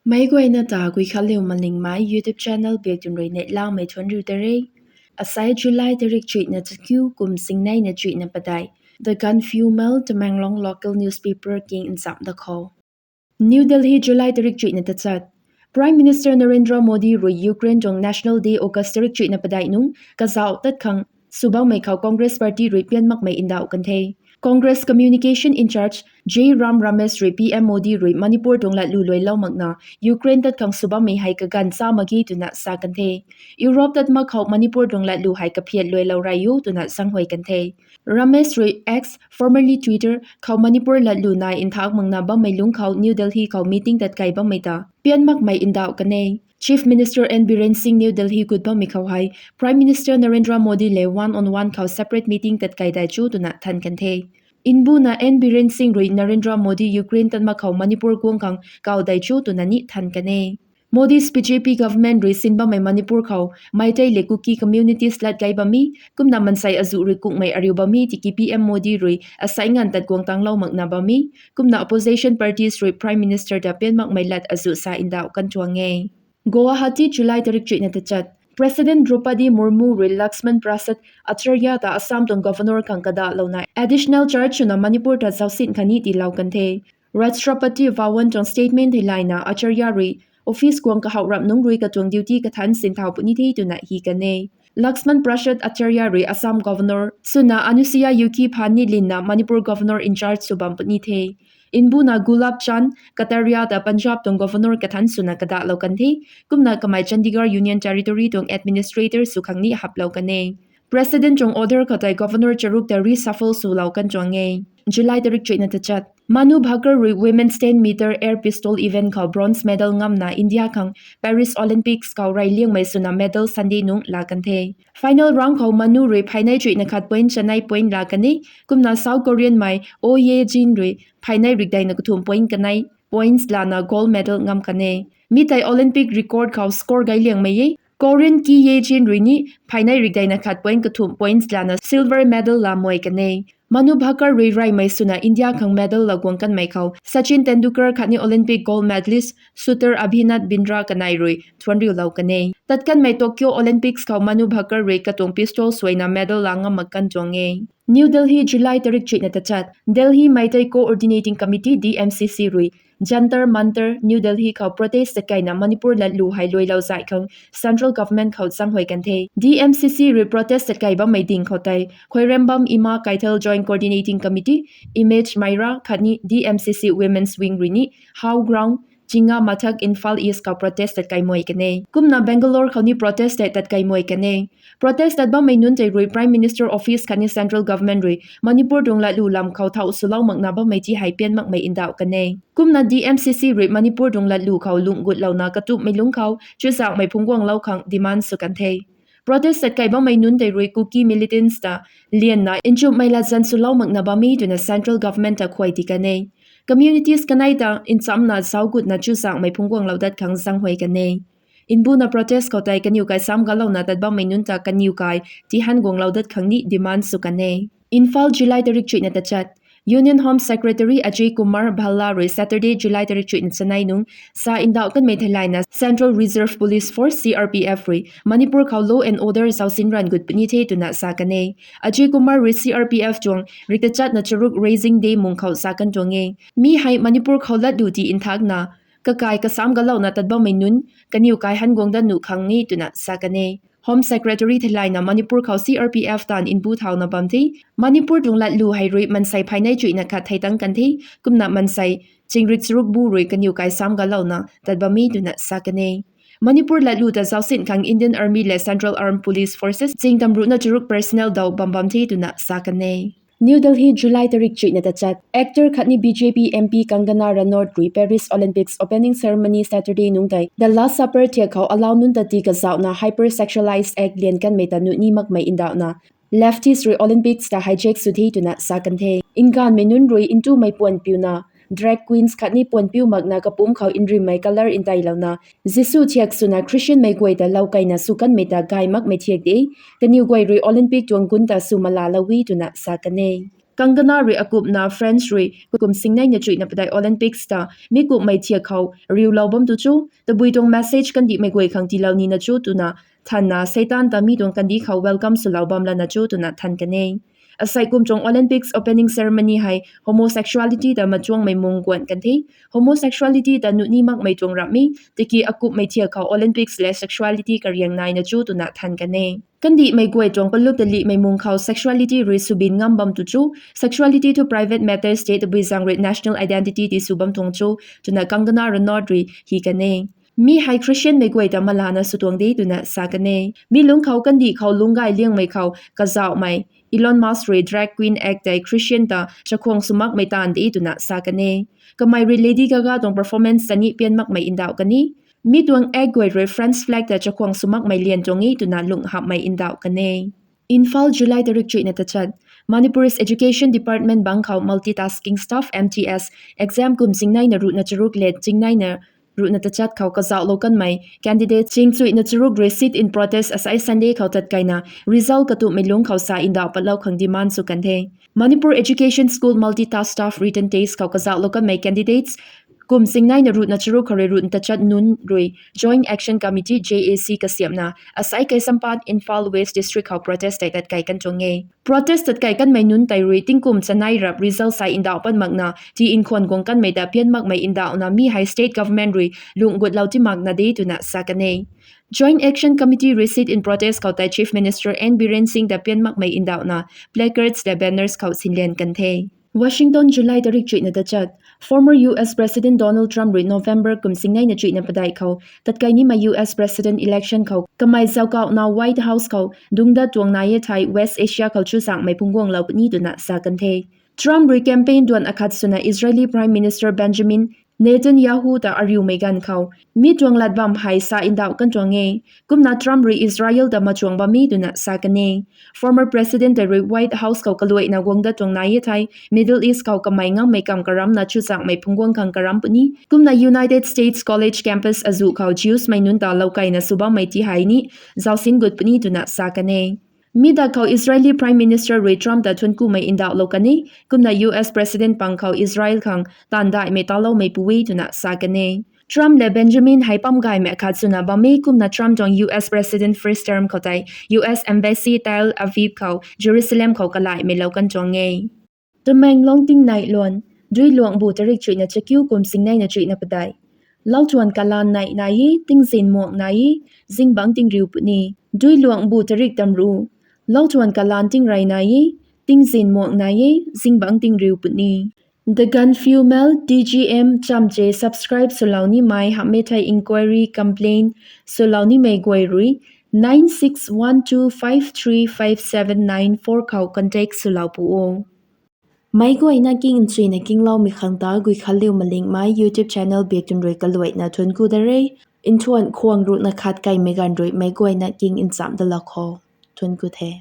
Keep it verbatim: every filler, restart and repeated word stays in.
Meic guayna ta Guikhanliu Malingmei YouTube channel biak tun rui neihlamei thuanc riu ta re. Asai July tarik chuihna chakiu kum singneina chuihna padeih. The Gaanphiu Mail, Tamenglong local newspaper king nchamh da khou. New Delhi, July tarik chuihna tachat. Prime Minister Narendra Modi rui Ukraine tuang National Day August tarik chuihna padeih nungc kazauh tat khang sw bammei khou Congress Party rui pian makmei ndauh kan the. Congress Communication in-charge Jairam Ramesh rui P M Modi rui Manipur tuang latlu luailou makna Ukraine tat khang sw bammei hei kaganv cha mak ge twna sa kan the. Europe tat mak khou Manipur tuang latlu hei kaphiat luailou rai o twna zaenghuay kan the. Ramesh rui X, formerly Twitter, khou Manipur latlu nai nthak makna bammei lungc khou New Delhi khou meeting tatkei bammei ta pian makmei ndauh kan e. Chief Minister N Biren Singh New Delhi gut bammei khou hei Prime Minister Narendra Modi lev one on one khou separate meeting tatkei dei cho twna than kan the. Nbuna N Biren Singh rui Narendra Modi Ukraine tat mak khou Manipur guang khang kau dei cho twna ni than kan e. Modi's B J P government rui sin bammei Manipur khou Meitei le Kuki communities lat kai bam e, kumna mansei azuh rui kukmei ariu bam e tiki P M Modi rui asei nganv tat guang tanglou makna bam e, kumna opposition parties rui Prime Minister ta pian makmei lat azuh sa ndauh kan tuang e. Guwahati, July tarik chuihna tachat. President Droupadi Murmu rui Laxman Prasad Acharya ta Assam tuang Governor khang kadahlouna additional charge swna Manipur ta zaucsin khatni tiilou kan the. Rashtrapati Bhavan tuang statement theilayna Acharya rui office guang kahouh rap nungc rui katuang duty kathanc sinthau puni the twna hi kan e. Laxman Prasad Acharya rui Assam Governor swna Anusuiya Uikey phaan ni linna Manipur Governor in-charge sw bam puni the. Nbuna Gulab Chand Kataria ta Punjab tuang Governor kathanc swna kadahlou kan the, kumna kamei Chandigarh Union Territory tuang Administrator sw khang ni haplou kan e. President tuang order khou tei Governor charuk ta reshuffle swlou kan tuang e. July tarik chuihna tachat. Manu Bhaker rui women's ten meter air pistol event khou bronze medal ngamna India khang Paris Olympics khou rey liangmei swna medal Sunday nungc laa kan the. Final round khou Manu rui pheynei chuihna khat point chanei point laa kan e, kumna South Korean mei Oh Ye Jin rui pheynei rikdeina kathumh point kanei points lana gold medal ngam kan e. Mi tei Olympic record khou score gay liangmei e. Korean Ki Ye Jin rui ni pheynei rikdeina khat point kathumh points lana silver medal laa muay kan e. Manu Bhaker rui reymei swna India khang medal laa guang kanmei khou Sachin Tendulkar khatni Olympic gold medalist shooter Abhinav Bindra kanei rui thuanc riulou kan e. Tat kanmei Tokyo Olympics khou Manu Bhaker rui katuang pistol suaina medal laa ngam mak kan tuang e. New Delhi, July tarik chuihna tachat. Delhi Meitei Coordinating Committee, D M C C rui Jantar Mantar, New Delhi khou protest tatkeina Manipur latlu hei luailou zay khang Central Government khou zaenghuay kan the. D M C C rui protest tatkei bammei ding khou tei Khuairembam Ima Keithel Joint Coordinating Committee, Image Meira khatni D M C C Women's Wing rui ni How Ground, Chinga Mathak, Imphal East khou protest tatkei muay kan e. Kumna Bangalore khou ni protest tei tatkei muay kan e. Protest tat bammei nunc tei rui Prime Minister Office khatni Central Government rui Manipur tuang latlu lam khou thau swlou makna bammei ti hei pian makmei ndauh kan e. Kumna D M C C rui Manipur tuang latlu khou lungh gutlouna katupmei lungc khou chuzaenghmei phungc guanglou khang demand sw kan the. Protest tatkei bammei nunc tei rui Kuki militants ta lianna nchumhmei latzan swlou makna bam e twna Central Government ta khuay ti kan e. Communities kanei ta nchamna zauc gutna chuzaenghmei phungc guanglou dat khang zaenghuay kan e. Nbuna protest khou tei kaniw kai sam galouna tat bammei nunc ta kaniw kai tihan guanglou dat khang ni demand sw kan e. Imphal, July tarik chuihna tachat. Union Home Secretary Ajay Kumar Bhalla rui Saturday, July tarik chuihna chanei nungc sa ndauh kanmei theilayna Central Reserve Police Force, C R P F rui Manipur khou law and order zaucsin ranv gut puni the twna sa kan e. Ajay Kumar rui C R P F tuang riktachatna charuk Raising Day mung khou sa kan tuang e. Mi hei Manipur khou latlu ti nthakna kakai kasam galouna tat bammei nunc kaniw kai han guang dat nuh khang e twna sa kan e. Home Secretary theilayna Manipur khou C R P F taanv nbu thauna bam the. Manipur tuang latlu hei rui mansei pheynei chuihna khat thei tang kan the. Kumna mansei chingrik charuk bu rui kaniw kai sam galouna tat bam e twna sa kan e. Manipur latlu ta zaucsin khang Indian Army le Central Armed Police Forces ching tamruhna charuk personnel daw bam bam the twna sa kan e. New Delhi, July tarik chuihna tachat. Actor khatni B J P M P Kangana Ranaut rui Paris Olympics opening ceremony Saturday nungc tei The Last Supper thiak khou alau nunc ta tii kazauhna hypersexualized act lian kanmei ta nuh ni makmei ndauhna leftist rui Olympics ta hijack sw the twna sa kan the. Nganvmei nunc rui ntumei puan piuna drag queens khatni puan piu makna kapumc khou nrimmei colour ntailouna Jisu thiak swna Christianmei guay ta lou kaina sw kanmei ta gay makmei thiak de. Kaniw guay rui Olympic tuang gun ta sw malalou e twna sa kan e. Kangana rui akupna France rui kum singneina chuihna padeih Olympics ta mi kumhmei thiak khou riulou bam tu cho, tabui tuang message kandihmei guay khang tiilou nina cho twna thanna Satan ta mi tuang kandih khou welcome swlou bam lana cho twna than kan e. Asei kum tuang Olympics opening ceremony hei homosexuality ta machuangmei mung guan kan the. Homosexuality ta nuh ni makmei tuang ramh e, tiki akupmei thiak khou Olympics le sexuality kariang naina cho twna than kan e. Kandihmei guay tuang palup ta lihmei mung khou sexuality rui subin ngam bam tu cho, sexuality thu private matters de, tabui zaeng rui national identity ti sw bam tuang cho twna Kangana Ranaut rui hi kan e. Mi hei Christianmei guay ta malana sw tuang de twna sa kan e. Mi lungc khou kandih khou lungc gay liangmei khou kazauhmei Elon Musk rui drag queen act tei Christian ta chakhwang sw makmei taanv de twna sa kan e. Kamei rui Lady Gaga tuang performance ta ni pian makmei ndauh kan e. Mi tuang act guay rui France flag ta chakhwang sw makmei lian tuang e twna lungh hamhmei ndauh kan e. Imphal, July tarik chuihna tachat. Manipur's Education Department bang khou Multitasking Staff, M T S, exam kum chingneina ruhna charuk le chingneina ruhna tachat khou kazauhlou kanmei candidate chingchuihna charuk rui sit in protest asei Sunday khou tatkaina result katumhmei lungc khou sa ndauh patlou khang demand sw kan the. Manipur Education School Multitask Staff Written Test khou kazauhlou kanmei candidates kum chingneina ruhna charuk khou rui ruhna tachat nunc rui Joint Action Committee, J A C kasiamhna asei Kaisampat, Imphal West District khou protest tei tatkai kan tuang e. Protest tatkai kanmei nunc tei rui tingkum chanei rap result sa ndauh pat makna ti nkhwan guang kanmei ta pian makmei ndauhna mi hei state government rui lungh gutlou ti makna de twna sa kan e. Joint Action Committee rui sit in protest khou tei Chief Minister N Biren Singh ta pian makmei ndauhna placards le banners khou sinlian kan the. Washington, July tarik chuihna tachat. Former U S President Donald Trump rui November kum chingneina chuihna padeih khou tatkai nimei U S President election khou kamei zaukauhna White House khou dungc dat tuang nai e thei West Asia khou chuzaenghmei phungc guanglou puni twna sa kan the. Trump rui campaign duan akhat swna Israeli Prime Minister Benjamin Netanyahu ta ariumei ganv khou mi tuang lat bam hei sa ndauh kan tuang e. Kumna Trump rui Israel ta machuang bam e twna sa kan e. Former President tei rui White House khou kaluaina guang dat tuang nai e thei Middle East khou kamei ngammei kam karamna chuzaenghmei phungc guang khang karam puni. Kumna United States College campus azuh khou Jewsmei nunc ta loukaina sw bammei ti hei ni zausin gut puni twna sa kan e. Mi dak khou Israeli Prime Minister rui Trump ta thuanc kumei ndauhlou kan e. Kumna U S President pang khou Israel khang taanv daihmei taloumei pu e twna sa kan e. Trump le Benjamin hei pam gaymei akhat swna bam e, kumna Trump tuang U S President first term khou tei U S Embassy Tel Aviv khou Jerusalem khou kalaihmei lou kan tuang e. Tamenglong tingnai luan, Duiluangbu tarik chuihna chakiu kum chingneina chuihna padeih. Lauthuan kalan nei nai e, tingzin muang nai e, zingbangc tingriu puni. Duiluangbu tarik tamru. Lauthuan kalan tingrey nai e, tingzin muang nai e, zingbangc tingriu puni. The Gaanphiu Mail, T G M, chamche subscribe swlou nimei hamhmei thei inquiry, complaint swlou nimei guay rui nine six one two five three five seven nine four khou contact swlou pu o. Meic guayna king nchuina kingloumei khang ta Guikhanliu Malingmei YouTube channel biak tun rui kaluaina thuanc ku da re. Nthuan khwang ruhna khat kaimei ganv rui meic guayna king nchamc dalou khou thuanc ku the.